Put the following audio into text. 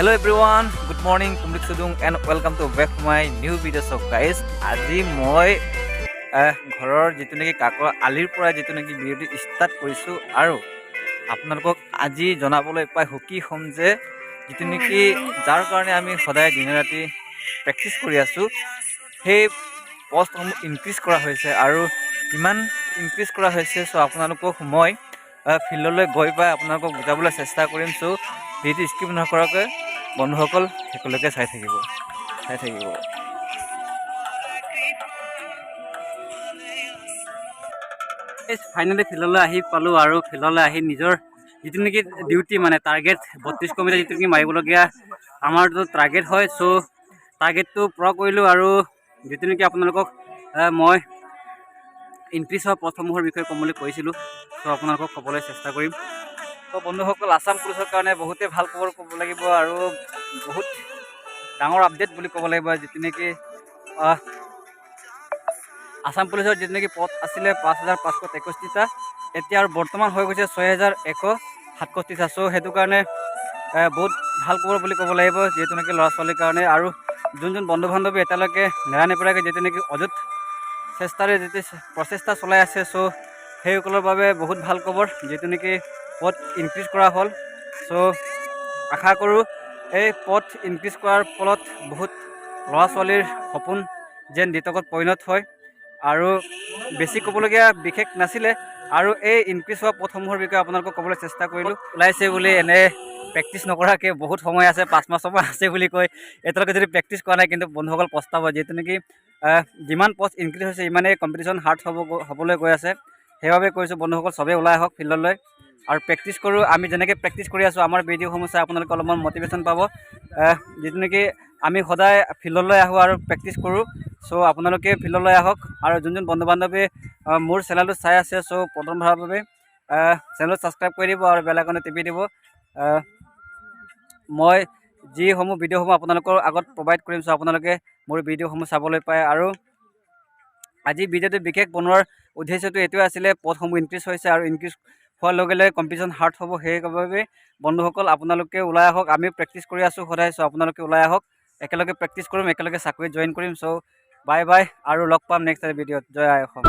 Hello everyone, good morning, Kumrik Sudung and welcome to back my new video. So guys, আজি মই ঘৰৰ যিটো নেকি কাকৰ আলিৰ পৰা যিটো নেকি ভিডিঅ'টো ষ্টাৰ্ট কৰিছোঁ আৰু আপোনালোকক আজি জনাবলৈ পাই সুখী হ'ম যে যিটো নেকি যাৰ কাৰণে আমি সদায় দিনে ৰাতি প্ৰেক্টিচ কৰি আছোঁ, সেই পষ্টসমূহ ইনক্ৰিজ কৰা হৈছে আৰু ইমান ইনক্ৰিজ কৰা হৈছে। চ' আপোনালোকক মই ফিল্ডলৈ গৈ পাই আপোনালোকক বুজাবলৈ চেষ্টা কৰিম। চ' ভিডিঅ'টো স্কিপ নকৰাকৈ বন্ধুসকল শেষলৈকে চাই থাকিব, চাই থাকিব। ফাইনেলি ফিল্ডলৈ আহি পালোঁ আৰু ফিল্ডলৈ আহি নিজৰ যিটো নেকি ডিউটি, মানে টাৰ্গেট 32 মিটাৰ যিটো নেকি মাৰিবলগীয়া আমাৰতো টাৰ্গেট হয়, চ' টাৰ্গেটটো পূৰা কৰিলোঁ। আৰু যিটো নেকি আপোনালোকক মই ইনক্ৰিজ হোৱা পষ্টসমূহৰ বিষয়ে ক'ম বুলি কৈছিলোঁ, চ' আপোনালোকক ক'বলৈ চেষ্টা কৰিম। ত' বন্ধুসকল, আছাম পুলিচৰ কাৰণে বহুতেই ভাল খবৰ ক'ব লাগিব আৰু বহুত ডাঙৰ আপডেট বুলি ক'ব লাগিব। যিটো নেকি আছাম পুলিচৰ যিটো নেকি পদ আছিলে 5523টা, এতিয়া আৰু বৰ্তমান হৈ গৈছে 6167টা। চ' সেইটো কাৰণে বহুত ভাল খবৰ বুলি ক'ব লাগিব, যিহেতু নেকি ল'ৰা ছোৱালীৰ কাৰণে আৰু যোন যোন বন্ধু বান্ধৱী এতিয়ালৈকে নেৰানেপেৰাকৈ যিটো নেকি অযুত চেষ্টাৰে যিটো প্ৰচেষ্টা চলাই আছে, চ' সেইসকলৰ বাবে বহুত ভাল খবৰ, যিটো নেকি পদ ইনক্ৰিজ কৰা হ'ল। চ' আশা কৰোঁ এই পদ ইনক্ৰিজ কৰাৰ ফলত বহুত ল'ৰা ছোৱালীৰ সপোন যেন দিঠকত পৰিণত হয়। আৰু বেছি ক'বলগীয়া বিশেষ নাছিলে আৰু এই ইনক্ৰিজ হোৱা পদসমূহৰ বিষয়ে আপোনালোকক ক'বলৈ চেষ্টা কৰিলোঁ। ওলাইছে বুলি এনে প্ৰেক্টিচ নকৰাকৈ বহুত সময় আছে, 5 মাহ 6 মাহ আছে বুলি কৈ এতিয়ালৈকে যদি প্ৰেক্টিচ কৰা নাই, কিন্তু বন্ধুসকল পস্তাব। যিহেতু নেকি যিমান পষ্ট ইনক্ৰিজ হৈছে, ইমানেই কম্পিটিশ্যন হাৰ্ড হ'বলৈ গৈ আছে। সেইবাবে কৈছোঁ বন্ধুসকল, চবেই ওলাই আহক ফিল্ডলৈ আৰু প্ৰেক্টিচ কৰোঁ। আমি যেনেকৈ প্ৰেক্টিচ কৰি আছোঁ, আমাৰ ভিডিঅ'সমূহ চাই আপোনালোকে অলপমান মটিভেশ্যন পাব। যিটো নেকি আমি সদায় ফিল্ডলৈ আহোঁ আৰু প্ৰেক্টিচ কৰোঁ, চ' আপোনালোকে ফিল্ডলৈ আহক। আৰু যোন যোন বন্ধু বান্ধৱী মোৰ চেনেলটো চাই আছে, চ' প্ৰথমবাৰৰ বাবে চেনেলটো ছাবস্ক্ৰাইব কৰি দিব আৰু বেল আইকনটো টিপি দিব। মই যিসমূহ ভিডিঅ'সমূহ আপোনালোকৰ আগত প্ৰভাইড কৰিম, চ' আপোনালোকে মোৰ ভিডিঅ'সমূহ চাবলৈ পায়। আৰু আজি ভিডিঅ'টো বিশেষ বনোৱাৰ উদ্দেশ্যটো এইটোৱে আছিলে, পদসমূহ ইনক্ৰিজ হৈছে আৰু ইনক্ৰিজ হোৱাৰ লগে লগে কম্পিটিশ্যন হাৰ্ড হ'ব। সেইবাবে বন্ধুসকল, আপোনালোকে ওলাই আহক। আমিও প্ৰেক্টিচ কৰি আছোঁ সদায়। চ' আপোনালোকে ওলাই আহক, একেলগে প্ৰেক্টিচ কৰিম, একেলগে চাকৰিত জইন কৰিম। চ' বাই বাই আৰু লগ পাম নেক্সট ভিডিঅ'ত। জয় আই অসম।